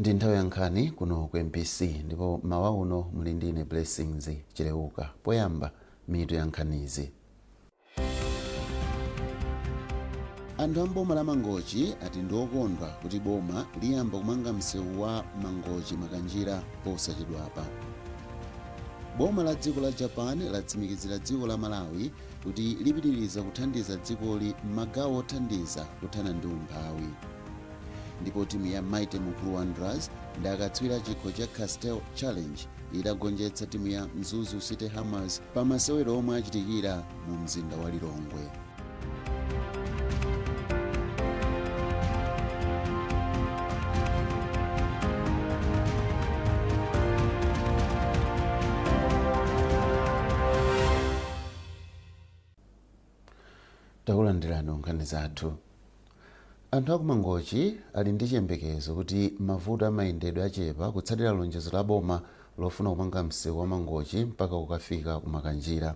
Ndi nthawi ya nkhani kuno ku MBC ndipo mawa uno muli ndine Blessings Chileuka. Poyamba, mitu ya nkhanizi. Anthu a mboma la Mangochi ati ndi okondwa kuti boma liyamba kumanga msewu wa Mangochi Makanjira posachedwapa. Boma la dziko la Japan latsimikizira dziko la Malawi kuti lipitiriza kuthandiza dzikoli m'magawo othandiza kuthana ndi umphawi. Ndipo timu ya Mighty Mukuru Wanderers ndi akatswiri a chikho cha Castel Challenge itagonjetsa timu ya Mzuzu City Hammers pa masewero omwe achitikira mu mzinda wa Lilongwe. Takulandirani nkhani zathu. Anthu aku Mangochi ali ndi chiyembekezo kuti mavuto amayendedwe achepa kutsatira lonjezo la boma lofuna kumanga msewu wa Mangochi mpaka kukafika ku Makanjira.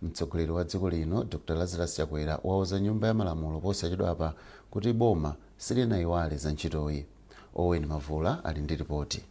Mtsogoleri wa dziko lino Dr Lazarus Chakwera wauza Nyumba ya Malamulo posachedwapa kuti boma silinayiwale za ntchitoyi. Owen Mavula ali ndi ripoti.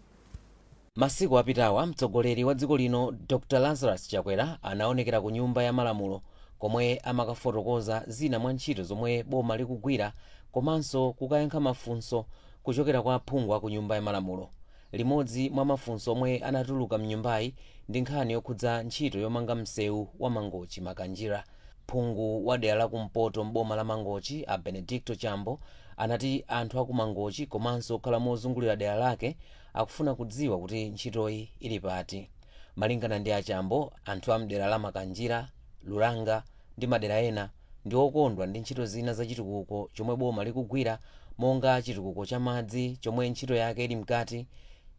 Masiku apitawa, mtsogoleri wa dziko lino Dr Lazarus Chakwera anaonekera ku Nyumba ya Malamulo komwe amakafotokoza zina mwa ntchito zomwe boma likugwira komanso kukayankha mafunso kuchokera kwa aphungu aku Nyumba ya Malamulo. Limodzi mwa mafunso omwe anatuluka mnyumbayi ndi nkhani yokhudza ntchito yomanga msewu wa Mangochi Makanjira. Phungu wa dera la kumpoto m'boma la Mangochi a Benedicto Chambo anati anthu aku Mangochi komanso okhala mozungulira dera lake akufuna kudziwa kuti ntchitoyi ili pati. Malingana ndi a Chambo, anthu a mdera la Makanjira, Lulanga ndi madera ena ndi okondwa ndi ntchito zina za chitukuko chomwe boma likugwira monga chitukuko cha madzi chomwe ntchito yake ili mkati,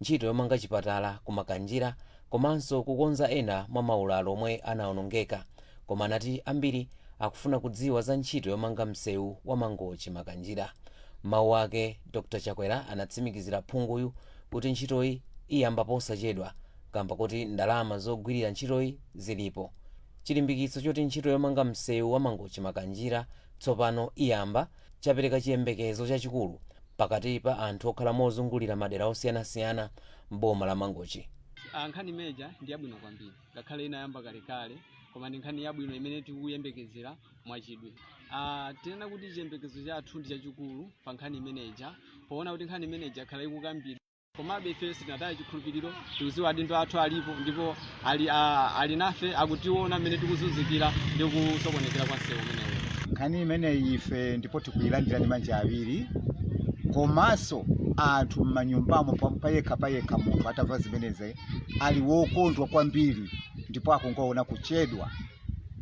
ntchito yomanga chipatala ku Makanjira komanso kukonza ena mwa maulalo omwe anaonongeka. Koma anati ambiri akufuna kudziwa za ntchito yomanga msewu wa Mangochi Makanjira. M'mawu ake, Dr Chakwera anatsimikizira phunguyu kuti ntchitoyi iyamba posachedwa kamba koti ndalama zogwirira ntchitoyi zilipo. Chilimbikitso choti ntchito yomanga msewu wa Mangochi Makanjira tsopano iyamba chapereka chiyembekezo chachikulu pakati pa anthu okhala mozungulira madera osiyanasiyana m'boma la Mangochi. Nkhani imeneja ndi yabwino kwambiri, ngakhale inayamba kalekale, koma ndi nkhani yabwino imene tikuyembekezera mwachidwi. Tinena kuti chiyembekezo chathu ndi chachikulu pa nkhani imeneja, poona kuti nkhani imeneja yakhala ikukambidwa. Komabe ife sitinataye chikhulupiriro. Tikudziwa adindo athu alipo ndipo ali nafe, akutiona mmene tikuzunzikira ndi kusokonekera kwa msewu umenewu. Nkhani imeneyi ife ndipo tikuyilandira ndi manja awiri, komanso anthu m'manyumbamo payekha payekha, munthu atamva zimenezi ali wokondwa kwambiri ndipo akungoona kuchedwa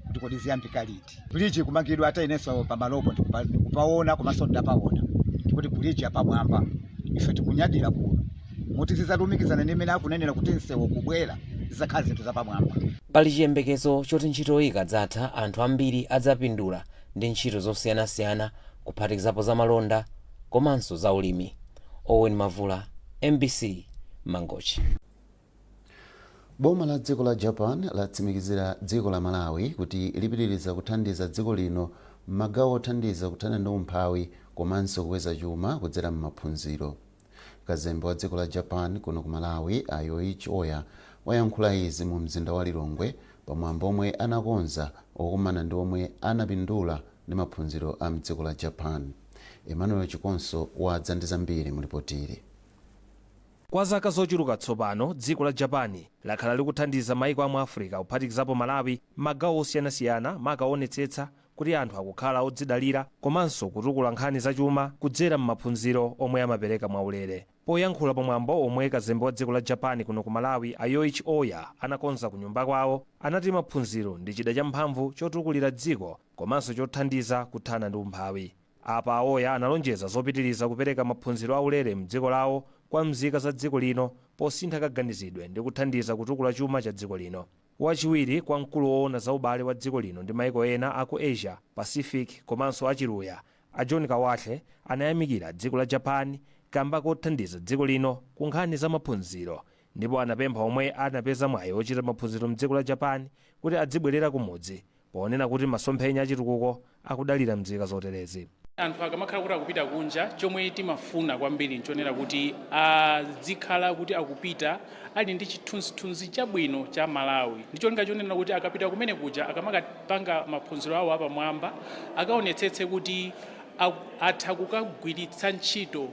kuti kodi ziyambika liti. Bridge ikumangidwa, ata inenso pamalopo ndikupaona komanso ndapaona, ndikuti bridge yapamwamba. Ife tikunyadira kuno moti zizalumikizana ndi imene akunenera kuti msewu kubwera, zizakhala zinthu zapamwamba. Pali chiyembekezo choti ntchitoyi ikadzatha, anthu ambiri adzapindula ndi ntchito zosiyanasiyana kuphatikizapo zamalonda komanso zaulimi. Owen Mavula, MBC, Mangochi. Boma la dziko la Japan latsimikizira dziko la Malawi kuti lipitiriza kuthandiza dziko lino m'magawo othandiza kuthana ndi umphawi komanso kukweza chuma kudzera m'maphunziro. Kazembe wa dziko la Japan kuno ku Malawi a Yoichi Oya wayankhula izi mu mzinda wa Lilongwe pamwambo omwe anakonza okumana ndi omwe anapindula ndi maphunziro a mdziko la Japan. Emmanuel Chikonso wadza ndi zambiri mu lipotili. Kwa zaka zochuluka tsopano, dziko la Japan lakhala likuthandiza maiko a mu Africa kuphatikizapo Malawi m'magawo osiyanasiyana, maka owonetsetsa kuti anthu akukhala odzidalira komanso kutukula nkhani zachuma kudzera m'maphunziro omwe amapereka mwaulere. Poyankhula pamwambo omwe kazembe wa dziko la Japan kuno ku Malawi a Yoichi Oya anakonza ku nyumba kwawo, anati maphunziro ndi chida champhamvu chotukulira dziko komanso chothandiza kuthana ndi umphawi. Apa a Oya analonjeza zopitiriza kupereka maphunziro aulere mdziko lawo kwa mzika za dziko lino posintha kaganizidwe ndi kuthandiza kutukula chuma cha dziko lino. Wachiwiri kwa mkulu woona za ubale wa dziko lino ndi maiko ena aku Asia, Pacific komanso achiluya a John Kawahle anayamikira dziko la Japan kamba kothandiza dziko lino ku nkhani za maphunziro ndipo anapempha omwe anapeza mwayi ochita maphunziro mdziko la Japan kuti adzibwerera kumudzi, ponena kuti masomphenya achitukuko akudalira mzika zoterezi. Anthu akamakhala kuti akupita kunja, chomwe timafuna kwambiri nchonena kuti azikhala kuti akupita ali ndi chithunzithunzi chabwino cha Malawi, ndi cholinga chonena kuti akapita kumene kuja, akamakapanga maphunziro awo apamwamba, akaonetsetse kuti atha kukagwiritsa ntchito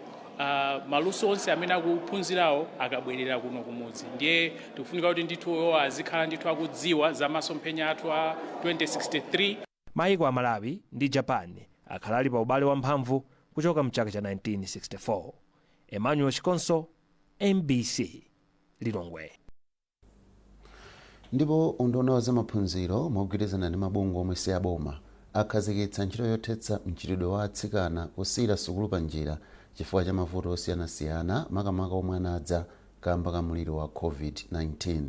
maluso onse amene akuphunzirawo akabwerera kuno kumudzi. Ndiye tikufunika kuti ndithu iwo azikhala ndithu akudziwa za masomphenya athu a 2063. Maiko a Malawi ndi Japan akhala ali pa ubale wamphamvu kuchoka mchaka cha 1964. Emmanuel Chikonso, MBC, Lilongwe. Ndipo unduna wa zamaphunziro mogwirizana ndi mabungwe omwe si aboma akhazikitsa ntchito yothetsa mchitidwe wa atsikana kusiyira sukulu pa njira chifukwa cha mavuto osiyanasiyana, makamaka omwe anadza kamba ka mliri wa COVID-19.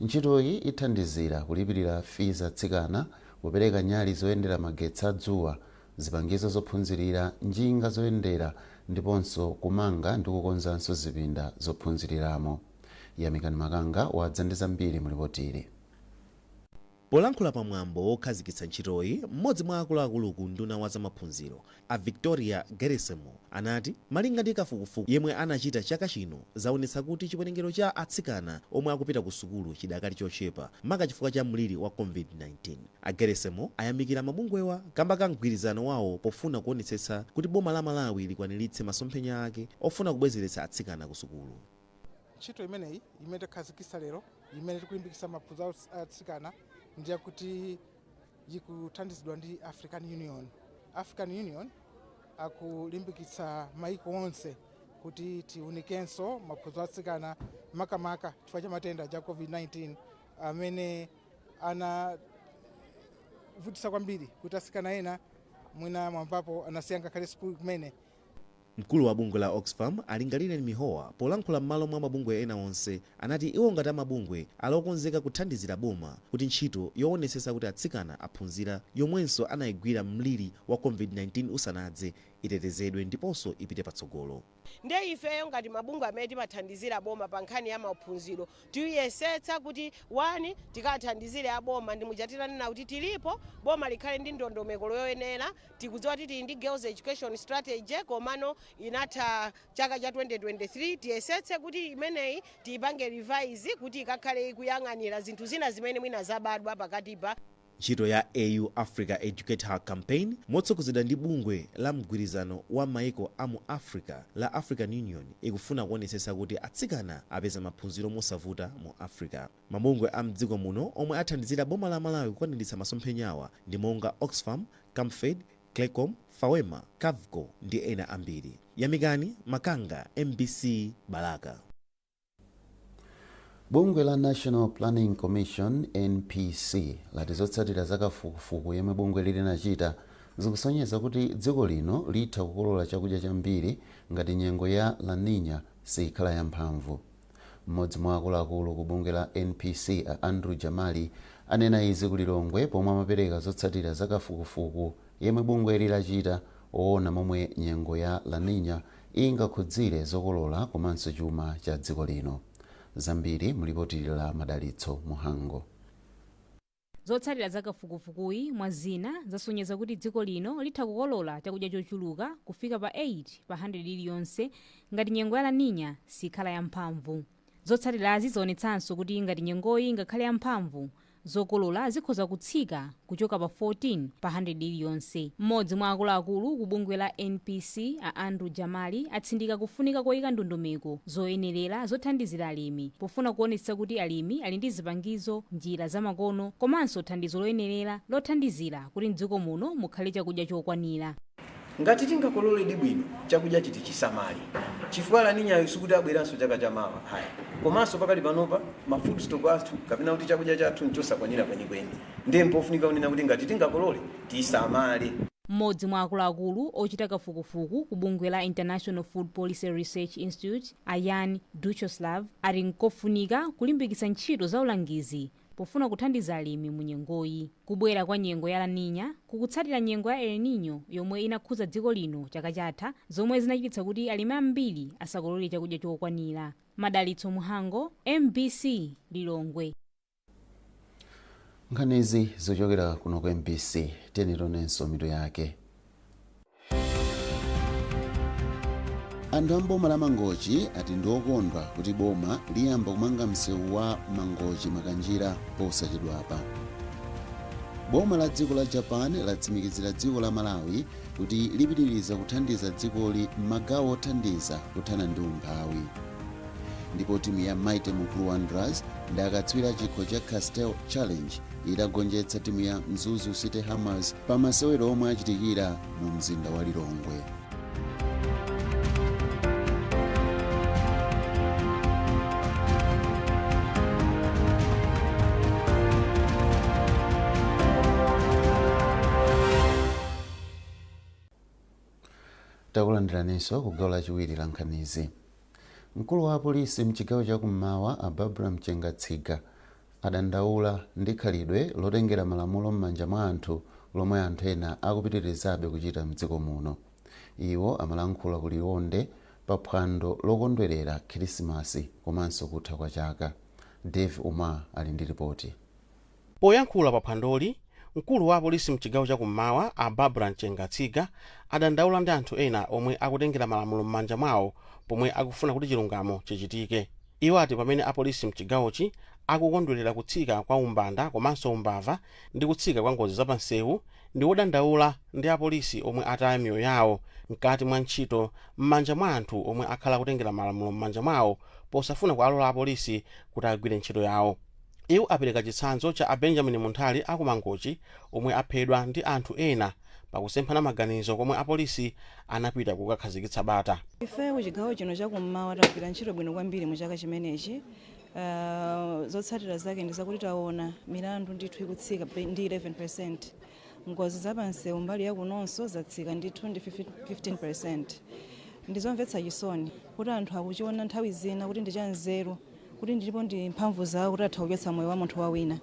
Ntchitoyi ithandizira kulipirira fees atsikana, kupereka nyali zoyendera magetsi adzuwa, zipangizo zophunzirira, njinga zoyendera ndiponso kumanga ndi kukonzanso zipinda zophunziriramo. Yamikani Makanga wadza ndi zambiri mulipotili. Polankhula pamwambo wokhazikitsa ntchitoyi, mmodzi mwa akuluakulu ku unduna wa zamaphunziro, a Victoria Geresemo, anati malinga ndi kafukufuku yemwe anachita chaka chino, zaonetsa kuti chiwerengero cha atsikana omwe akupita ku sukulu chidakali chochepa, maka chifukwa cha mliri wa COVID-19. A Geresemo ayamikira mabungwewa kamba ka mgwirizano wawo pofuna kuonetsetsa kuti boma la Malawi likwaniritse masomphenya ake ofuna kubwezeretsa atsikana ku sukulu. Ntchito imeneyi imene takhazikitsa lero, imene tikulimbikitsa maphunziro a atsikana, ndiye kuti ikuthandizidwa ndi African Union. African Union akulimbikitsa maiko onse kuti tiunikenso maphunziro atsikana, makamaka chifukwa cha matenda cha COVID-19 amene anavutitsa kwambiri kuti atsikana ena mwina mwamvapo anasiya ngakhale sukulu kumene. Mkulu wa bungwe la Oxfam, Alingalire Mihowa, polankhula m'malo mwa mabungwe ena onse, anati iwo ngati amabungwe ali okonzeka kuthandizira boma kuti ntchito yoonetsetsa kuti atsikana aphunzira, yomwenso anayigwira mliri wa COVID-19 usanadze, itetezedwe ndiponso ipite patsogolo. Ndiye ifeyo ngati mabungwe amene timathandizira boma pa nkhani ya maphunziro, tiyesetsa kuti one, tikathandizire aboma ndi muchatiranena kuti tilipo, boma likhale ndi ndondomeko yoyenera. Tikudziwa kuti tili ndi Girls Education Strategy, komano inatha chaka cha 2023. Tiyesetse kuti imeneyi tiyipange revise kuti ikakhale ikuyang'anira zinthu zina zimene mwina zabadwa pakatipa. Ntchito ya AU Africa Educate Her Campaign, motsogozedwa ndi bungwe la mgwirizano wa maiko a mu Africa la African Union, ikufuna kuonetsetsa kuti atsikana apeza maphunziro mosavuta mu Africa. Mabungwe a mdziko muno omwe athandizira boma la Malawi kukwaniritsa masomphenyawa ndi monga Oxfam, Camfed, Clecom, Fawema, Cavco ndi ena ambiri. Yamikani Makanga, MBC, Balaka. Bungwe la National Planning Commission, NPC, lati zotsatira za kafukufuku yemwe bungwe linachita zikusonyeza kuti dziko lino litha kukolola chakudya chambiri ngati nyengo ya La Nina sikhala yamphamvu. Mmodzi mwa akuluakulu ku bungwe la NPC, a Andrew Jamali, anena izi ku Lilongwe pomwe amapereka zotsatira za kafukufuku yemwe bungwe lilachita oona momwe nyengo ya La Nina ingakhudzire zokolola komanso chuma cha dziko lino. Zambiri mulipoti la Madalitso Muhango. Zotsatira za kafukufukuyi, mwa zina, zasonyeza kuti dziko lino litha kukolola chakudya chochuluka kufika pa 8 pa 100 iliyonse ngati nyengo ya La Nina sikhala yamphamvu. Zotsatirazi zaonetsanso kuti ngati nyengoyi ingakhale yamphamvu, zokolola zikhoza kutsika kuchoka pa 14 pa 100 iliyonse. Mmodzi mwa akuluakulu ku bungwe la NPC, a Andrew Jamali, atsindika kufunika koyika ndondomeko zoyenerera zothandizira alimi pofuna kuonetsetsa kuti alimi ali ndi zipangizo, njira zamakono komanso thandizo loyenerera lothandizira kuti mdziko muno mukhale chakudya chokwanira. Ngati tingakololedi bwino chakudya, chiti chisamale, chifukwa La Ninayo sikuti abweranso chaka chamawa haya. Komanso pakali panopa ma food stock athu, kapena kuti chakudya chathu, nchosakwanira kwenikweni. Ndiye mpofunika kunena kuti ngati tingakolole, tisamale. Mmodzi mwa akuluakulu ochita kafukufuku ku bungwe la International Food Policy Research Institute, Ayan Duchoslav, ati nkofunika kulimbikitsa ntchito za ulangizi pofuna kuthandiza alimi mu nyengoyi. Kubwera kwa nyengo ya La Nina kukutsatira nyengo ya El Nino yomwe inakhudza dziko lino chaka chatha, zomwe zinachititsa kuti alimi ambiri asakolole chakudya chokwanira. Madalitso Muhango, MBC, Lilongwe. Nkhanizi zochokera kuno ku MBC. Tiyeni tionenso mitu yake. Anthu a mboma la Mangochi ati ndi okondwa kuti boma liyamba kumanga msewu wa Mangochi Makanjira posachedwapa. Boma la dziko la Japan latsimikizira dziko la Malawi kuti lipitiriza kuthandiza dzikoli m'magawo othandiza kuthana ndi umphawi. Ndipo timu ya Mighty Mukuru Wanderers ndi akatswiri a chikho cha Castel Challenge itagonjetsa timu ya Mzuzu City Hammers pa masewero omwe achitikira mu mzinda wa Lilongwe. Takulandiraninso ku gawo lachiwiri la nkhanizi. Mkulu wa apolisi mchigawo chakummawa, a Barbara Mchengatsiga, adandaula ndi khalidwe lotengera malamulo m'manja mwa anthu lomwe anthu ena akupitirizabe kuchita mdziko muno. Iwo amalankhula ku Liwonde pa phwando lokondwerera Khirisimasi komanso kutha kwa chaka. Dave Umar ali ndi ripoti. Poyankhula pa phwandoli, mkulu wa apolisi mchigawo chakummawa, a Barbara Mchengatsiga, adandaula ndi anthu ena omwe akutengera malamulo m'manja mwawo pomwe akufuna kuti chilungamo chichitike. Iwo ati pamene apolisi mchigawochi akukondwerera kutsika kwa umbanda komanso umbava ndi kutsika kwa ngozi zapamsewu, ndi wodandaula ndi apolisi omwe ataya miyoyo yawo mkati mwa ntchito m'manja mwa anthu omwe akhala akutengera malamulo m'manja mwawo posafuna kuwalola apolisi kuti agwire ntchito yawo. Iwo apereka chitsanzo cha a Benjamin Munthali aku Mangochi omwe aphedwa ndi anthu ena pakusemphana maganizo komwe apolisi anapita kukakhazikitsa bata. Ife kuchigawo chino chakummawa tagwira ntchito bwino kwambiri mu chaka chimenechi. Zotsatira zake ndi zakuti taona milandu ndithu ikutsika ndi 11%. Ngozi zapamsewu mbali yakunonso zatsika ndithu ndi 15%. Ndizomvetsa chisoni kuti anthu akuchiona nthawi zina kuti ndi chanzeru kuti ndipo ndi mphamvu zawo kuti atha kuchotsa moyo wa munthu wawina.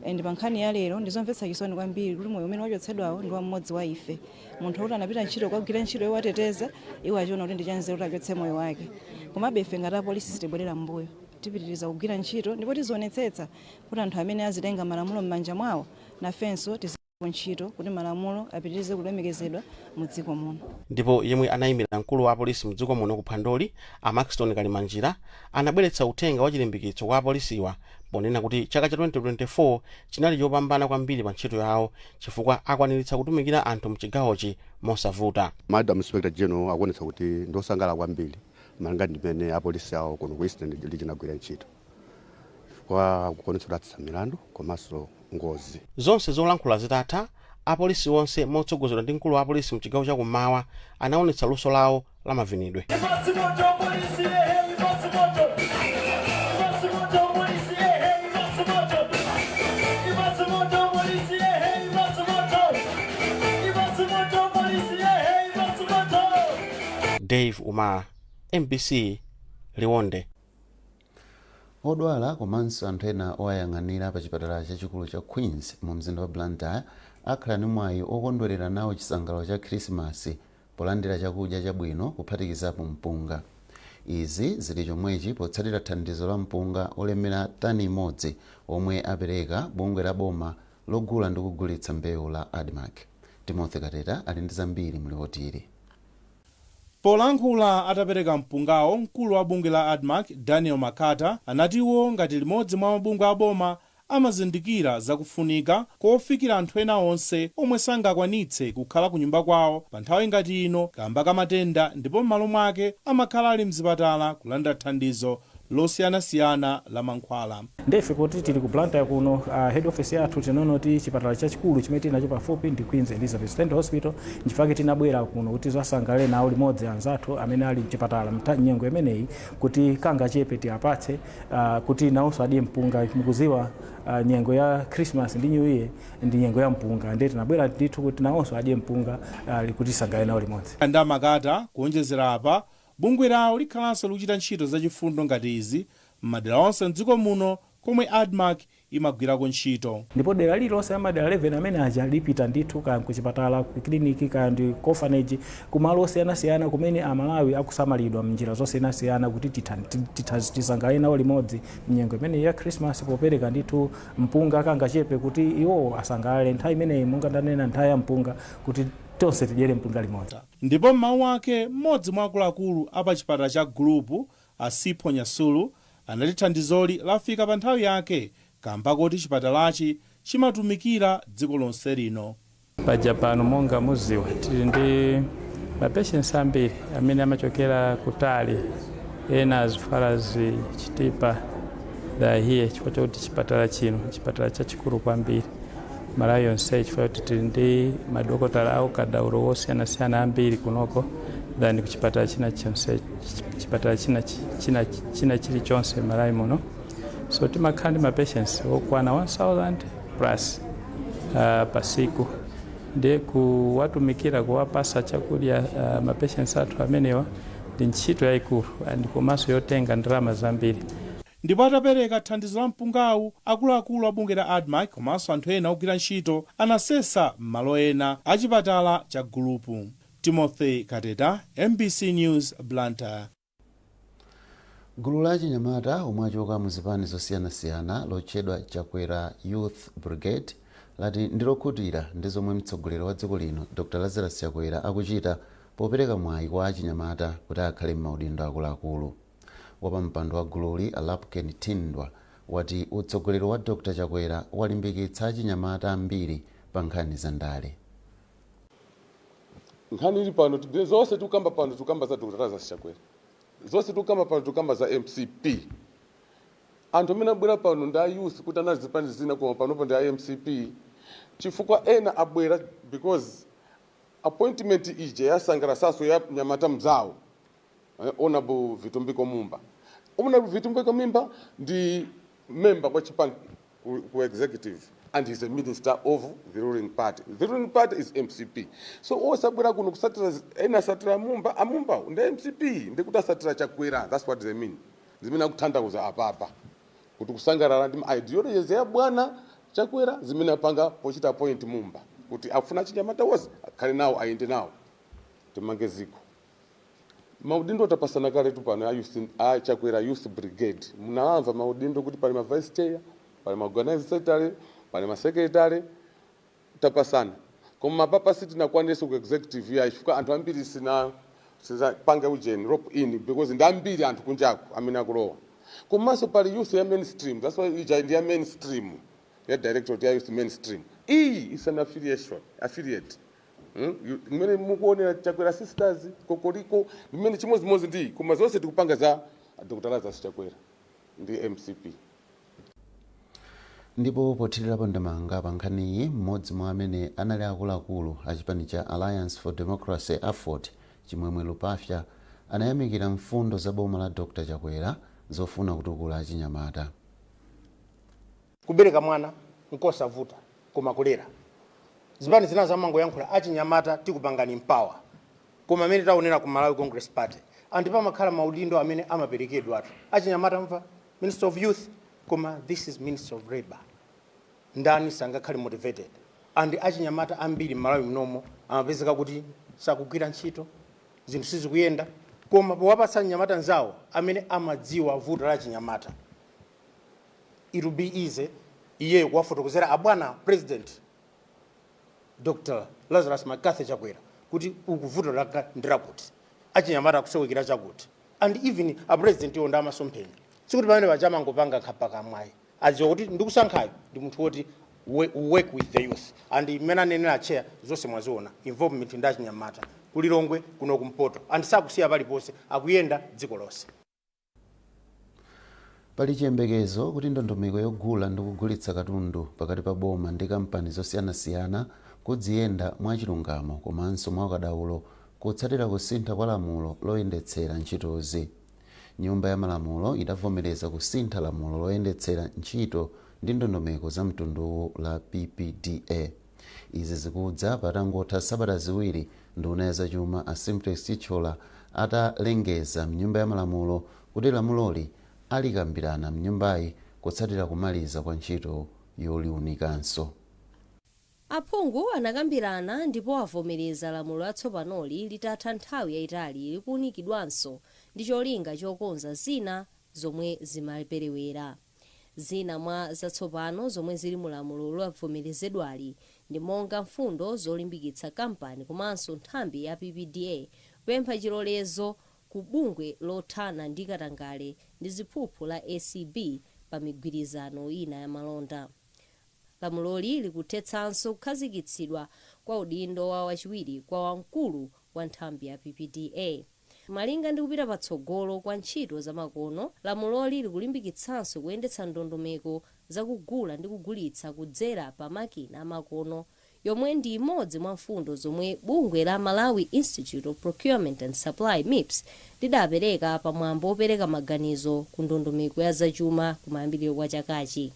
And pa nkhani ya lero, ndizomvetsa chisoni kwambiri kuti moyo umene wachotsedwawo ndi wa mmodzi wa ife, munthu wokuti anapita ntchito kukagwira ntchito yowateteza iwo, achiona kuti ndi chanzeru kuti achotse moyo wake. Komabe ife ngati apolisi sitibwerera m'mbuyo, tipitiriza kugwira ntchito ndipo tizionetsetsa kuti anthu amene azitenga malamulo m'manja mwawo, nafenso tizigwira ntchito kuti malamulo apitirize kulemekezedwa mu dziko muno. Ndipo yemwe anayimira mkulu wa apolisi mdziko muno kuphwandoli, a Maxton Kalimanjira, anabweretsa uthenga wa chilimbikitso kwa apolisiwa ponena kuti chaka cha 2024 chinali chopambana kwambiri pa ntchito yawo chifukwa akwaniritsa kutumikira anthu mchigawochi mosavuta. Madam Inspector General akuonetsa kuti ndiosangalala kwambiri malinga ndi mmene apolisi awo kuno ku Eastern Region agwira ntchito, chifukwa akuonetsa kuti atsitsa milandu komanso ngozi. Zonse zolankhula zitatha, apolisi onse motsogozedwa ndi mkulu wa apolisi mchigawo chakummawa anaonetsa luso lawo la mavinidwe. Ipasi moto polisi, ehe, ipasi moto. Ipasi moto polisi, ehe, ipasi moto. Ipasi moto polisi, ehe, ipasi moto. Ipasi moto polisi, ehe, ipasi moto. Dave Umar, MBC, Liwonde. Odwala komanso anthu ena owayang'anira pa chipatala chachikulu cha Queens mu mzinda wa Blantyre akhala ndi mwayi okondwerera nawo chisangalalo cha Khrisimasi polandira chakudya chabwino kuphatikizapo mpunga. Izi zili chomwechi potsatira thandizo la mpunga olemera tani imodzi omwe apereka bungwe la boma logula ndi kugulitsa mbewu la ADMARC. Timothy Kateta ali ndi zambiri mlipotili. Polankhula atapereka mpungawo, mkulu wa bungwe la ADMARC, Daniel Makata, anati iwo ngati limodzi mwa mabungwe aboma amazindikira zakufunika kofikira anthu ena onse omwe sangakwanitse kukhala ku nyumba kwawo pa nthawi ngati ino kamba ka matenda, ndipo m'malo mwake amakhala ali mzipatala kulandira thandizo losiyanasiyana la mankhwala. Ndefe poti tili ku Blantyre kuno, head office yathu, tinaona kuti chipatala chachikulu chimene tili nacho pafupi ndi Queens Elizabeth Stanley Hospital. Nchifukwa tinabwera kuno kuti tisangalale nawo limodzi anzathu amene ali mchipatala nyengo imeneyi, kuti kangachepe tiapatse kuti nawonso adye mpunga. Mukuziwa, nyengo ya Christmas ndi New Year ndi nyengo ya mpunga, ndiye tinabwera ndithu kuti nawonso adye mpunga, kuti tisangalale nawo limodzi. Ndi Makata kuonjezera apa, bungwe lawo likhalanso likuchita ntchito zachifundo ngati izi m'madera onse mdziko muno komwe ADMARC imagwirako ntchito. Ndipo dera lililonse, amadera 11 amene aja, lipita ndithu kaya kuchipatala, ku kliniki, kaya ndi ku orphanage, kumalo osiyanasiyana kumene Amalawi akusamalidwa mnjira zosiyanasiyana, kuti tisangalale nawo limodzi mnyengo imeneyi ya Christmas popereka ndithu mpunga kangachepe kuti iwowo asangalale nthawi imeneyi, monga ndanena, nthawi ya mpunga kuti Tonse tidyere mpunga limodzi. Ndipo m'mawu ake, mmodzi mwa akuluakulu a pa chipatala cha Gulupu, a Sipho Nyasulu, anati thandizoli lafika pa nthawi yake kamba koti chipatalachi chimatumikira dziko lonse lino. Paja pano, monga muziwa, tili ndi mapatients ambiri amene amachokera kutali, ena as far as Chitipa. They are here chifukwa chakuti chipatala chino chipatala chachikulu kwambiri Malawi yonse, chifukwa kuti tili ndi madokotala aukadaulo wosiyanasiyana ambiri kunoko than kuchipatala china chonse, chipatala china chilichonse Malawi muno. So timakhala ndi mapatients okwana 1000 plus pasiku. Ndiye kuwatumikira, kuwapasa chakudya mapatients athu amenewa ndi ntchito yayikulu and komanso yotenga ndalama zambiri. Ndipo atapereka thandizo la mpungawu, akuluakulu a bungwe la ADMARC komanso anthu ena ogwira ntchito anasesa m'malo ena a chipatala cha Gulupu. Timothy Kateta, MBC News, Blantyre. Gulu la achinyamata omwe achoka mu zipani zosiyanasiyana lotchedwa Chakwera Youth Brigade lati ndilokhutira ndi zomwe mtsogoleri wa dziko lino Dr Lazarus Chakwera akuchita popereka mwayi kwa achinyamata kuti akhale m'maudindo akuluakulu. Wapampando wa gululi, Alapken Tindwa, wati utsogoleri wa Dr Chakwera walimbikitsa achinyamata ambiri pa nkhani za ndale. Nkhani ili pano, zonse tikukamba pano, tikukamba za Dr Lazarus Chakwera. Zonse tikukamba pano, tikukamba za MCP. Anthu amene abwera pano ndi a youth kuti anazipani zina, koma panopo ndi a MCP, chifukwa ena abwera because appointment ija yasangalasaso ya mnyamata mzawo, Honorable Vitumbiko Mumba. Honorable Vitumbiko Mumba ndi member kwa chipani ku executive and he's a minister of the ruling party. The ruling party is MCP. So osabwera kuno kusatira, ena asatira Mumba, amumba ndi MCP, ndikuti asatira Chakwera. That's what they mean, zimene akutanthauza apapa, kuti kusangalala ndi ideologies ya bwana Chakwera zimene apanga pochita appoint Mumba, kuti afuna chinyamata wonse akhale nawo, ayende nawo, timange ziko. Maudindo tapasana kale tu pano a youth, a Chakwera Youth Brigade. Munamva maudindo kuti pali ma vice chair, pali ma organizing secretary, pali ma secretary, tapasana. Koma mapapa sitinakwanise ku executive ya, chifukwa anthu ambiri sina panga ujeni rope in, because ndi ambiri anthu kunjaku amene akulowa. Komanso pali youth ya mainstream. That's why ija ndi ya mainstream, ya directorate ya youth mainstream. Iyi is an affiliation, affiliate. Mmene mukuonera Chakwera Sisters kokoliko mmene chimodzimodzi ndi, koma zonse tikupanga za Dr Lazarus Chakwera ndi MCP. Ndipo pothirirapo ndemanga pa nkhaniyi, mmodzi mwa amene anali akuluakulu a chipani cha Alliance for Democracy, AFORD, Chimwemwe Lupafya, anayamikira mfundo za boma la Dr Chakwera zofuna kutukula achinyamata. Kubereka mwana nkosavuta, koma kulera, zipani zina zamangoyankhula, achinyamata tikupangani empower. Koma amene taonera ku Malawi Congress Party, anthu pamakhala maudindo amene amaperekedwa atu achinyamata, mva Minister of Youth, koma this is Minister of Labor. Ndani sangakhale motivated? And achinyamata ambiri m'Malawi mnomo amapezeka kuti sakugwira ntchito, zinthu sizikuyenda, koma powapatsa mnyamata nzawo amene amadziwa vuto la chinyamata, it will be easy iyeyo kuwafotokozera abwana President Dr Lazarus McCarthy Chakwera kuti uku vuto langa ndirakuti, achinyamata akusowekera chakuti. And even a president iwo ndi amasomphenya, sikuti pamene paja amangopanga nkhapakamwayi. Adziwa kuti ndikusankhayo ndi munthu woti work with the youth. And mmene anenera chair, zonse mwaziona, involvement ndi achinyamata kulilongwe kuno, kumpoto, and sakusiya paliponse, akuyenda dziko lonse. Pali chiyembekezo kuti ndondomeko yogula ndi kugulitsa katundu pakati pa boma ndi kampani zosiyanasiyana kudziyenda mwachilungamo komanso mwaukadaulo kutsatira kusintha kwa lamulo loyendetsera ntchitozi. Nyumba ya Malamulo idavomereza kusintha lamulo loyendetsera ntchito ndi ndondomeko za mtunduwu la PPDA. Izi zikudza patangotha sabata 2 nduna ya zachuma a Simplex Chithyola atalengeza mnyumba ya Malamulo kuti lamuloli alikambirana mnyumbayi kutsatira kumaliza kwa ntchito yoliunikanso. Aphungu anakambirana ndipo avomereza lamulo latsopanoli litatha nthawi yayitali likuunikidwanso ndi cholinga chokonza zina zomwe zimaperewera. Zina mwa zatsopano zomwe zili mu lamulo lovomerezedwali ndi Ndi monga mfundo zolimbikitsa kampani komanso nthambi ya PPDA kupempha chilolezo ku bungwe lothana ndi katangale ndi ziphuphu la ACB pa migwirizano ina ya malonda. Lamuloli likuthetsanso kukhazikitsidwa kwa udindo wa wachiwiri kwa wamkulu wa nthambi ya PPDA. Malinga ndi kupita patsogolo kwa ntchito zamakono, lamuloli likulimbikitsanso kuyendetsa ndondomeko zakugula ndi kugulitsa kudzera pa makina amakono, yomwe ndi imodzi mwa mfundo zomwe bungwe la Malawi Institute of Procurement and Supply, MIPS, lidapereka pamwambo opereka maganizo ku ndondomeko ya zachuma kumayambiriro kwa chakachi.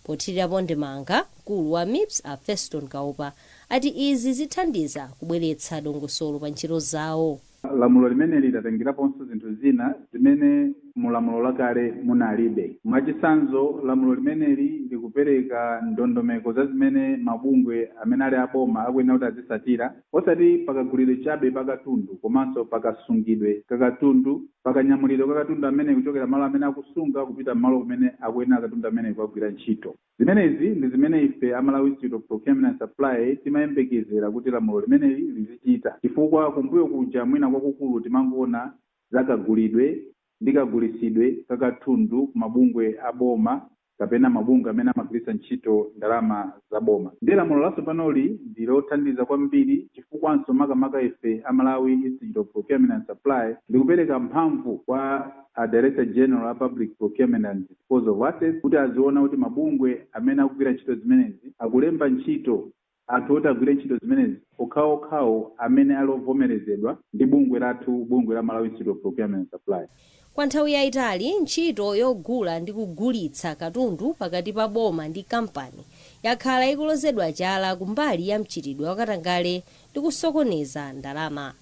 Pothirirapo ndemanga, mkulu wa MIPS a Feston Kaupa ati izi zithandiza kubweretsa dongosolo pa ntchito zawo. Lamulo limene lidatengeraponso zinthu zina zimene mulamulo lakale munalibe. Mwachitsanzo, lamulo limeneli likupereka ndondomeko za zimene mabungwe amene ali aboma akuyenera kuti azisatira, osati pakagulidwe chabe pakatundu, komanso pakasungidwe kakatundu, pakanyamulidwe kakatundu amene kuchokera malo amene akusunga kupita malo kumene akuyenera katundu amene kukagwira ntchito. Zimenezi ndi zimene ife a Malawi Institute of Procurement and Supply timayembekezera kuti lamulo limeneli lizichita, chifukwa kumbuyo kuja mwina kwakukulu timangoona zakagulidwe ndi kagulisidwe kakatundu ku mabungwe aboma kapena mabungwe amene amagwiritsa ntchito ndalama za boma. Ndiye lamulo latsopanoli ndi lothandiza kwambiri, chifukwanso makamaka ife a Malawi Institute of Procurement and Supply likupereka mphamvu kwa a Director General a Public Procurement and Disposal of Assets kuti aziona kuti mabungwe amene akugwira ntchito zimenezi akulemba ntchito anthu oti agwire ntchito zimenezi okhaokhawo amene ali ovomerezedwa ndi bungwe lathu, bungwe la Malawi Institute of Procurement and Supply. Kwa nthawi yayitali, ntchito yogula ndi kugulitsa katundu pakati pa boma ndi kampani yakhala ikulozedwa chala kumbali ya mchitidwe wakatangale ndi kusokoneza ndalama.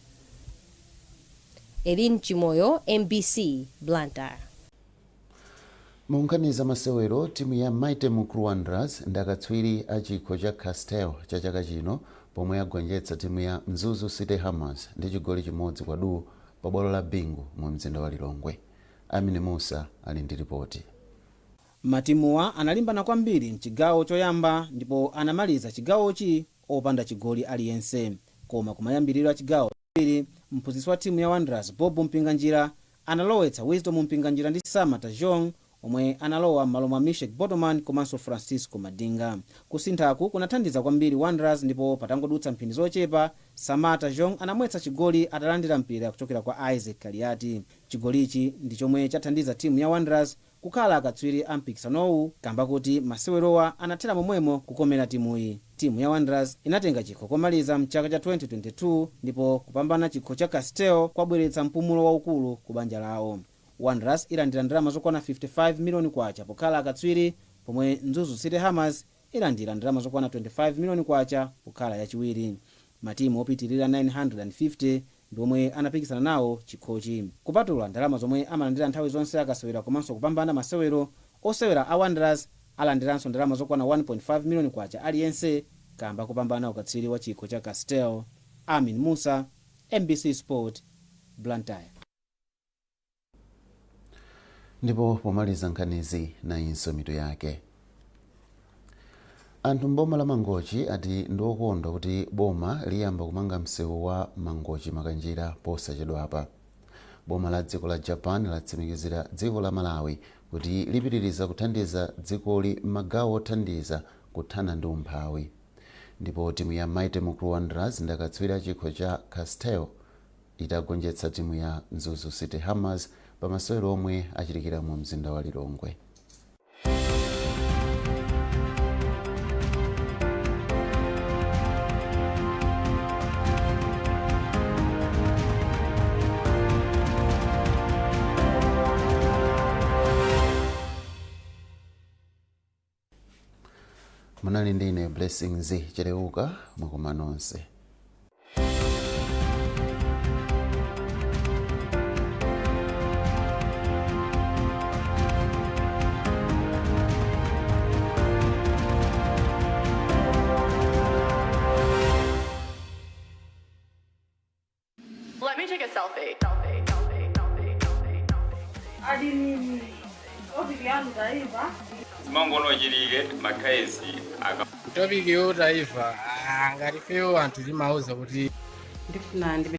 Elin Chimoyo, MBC, Blantyre. Mu nkhani za masewero, timu ya Mighty Mukuru Wanderers ndi akatswiri a chikho cha Castel cha chaka chino pomwe yagonjetsa timu ya Mzuzu City Hammers ndi chigoli 1-0 pa bwalo la Bingu mu mzinda wa Lilongwe. Amini Musa ali ndi ripoti. Matimuwa analimbana kwambiri mchigawo choyamba ndipo anamaliza chigawochi opanda chigoli aliyense, koma kumayambiriro a chigawo chachiwiri, mphunzitsi wa timu ya Wanderers Bob Mpinganjira analowetsa Wisdom Mpinganjira ndi Samata Jong omwe analowa m'malo mwa Mishek Botoman komanso Francisco Madinga. Kusinthaku kunathandiza kwambiri Wanderers, ndipo patangodutsa mphindi zochepa Samata Jong anamwetsa chigoli atalandira mpira kuchokera kwa Isaac Kaliati. Chigolichi ndi chomwe chathandiza timu ya Wanderers kukhala akatswiri a mpikisanowu, kamba kuti masewerowa anathera momwemo kukomera timuyi. Timu ya Wanderers inatenga chikho komaliza mchaka cha 2022, ndipo kupambana chikho cha Castel kwabweretsa mpumulo waukulu ku banja lawo. Wanderers ilandira ndalama zokwana 55 miliyoni kwacha pokhala akatswiri, pomwe Mzuzu City Hammers ilandira ndalama zokwana 25 miliyoni kwacha pokhala yachiwiri. Matimu opitirira 950 ndi omwe anapikisana nawo chikhochi. Kupatula ndalama zomwe amalandira nthawi zonse akasewera komanso kupambana masewero, osewera a Wanderers alandiranso ndalama zokwana 1.5 miliyoni kwacha aliyense kamba kupambana ukatswiri wa chikho cha Castel. Amin Musa, MBC Sport, Blantyre. Ndipo pomaliza nkhanizi, nayinso mitu yake. Anthu mboma la Mangochi ati ndiokondwa kuti boma liyamba kumanga msewu wa Mangochi Makanjira posachedwapa. Boma la dziko la Japan latsimikizira dziko la Malawi kuti lipitiriza kuthandiza dzikoli m'magawo othandiza kuthana ndi umphawi. Ndipo timu ya Mighty Mukuru Wanderers ndi akatswiri a chikho cha Castel itagonjetsa timu ya Mzuzu City Hammers pa masewero omwe achitikira mu mzinda wa Lilongwe. Munali ndi ine Blessings Chereuka. Mwakoma nonse. Let me take a selfie. Adinini. Topic yanu taiva. Zimangono chilike makhayesi aka. Topic yo taiva, ngati fewo anthu timauza kuti Ndifuna ndi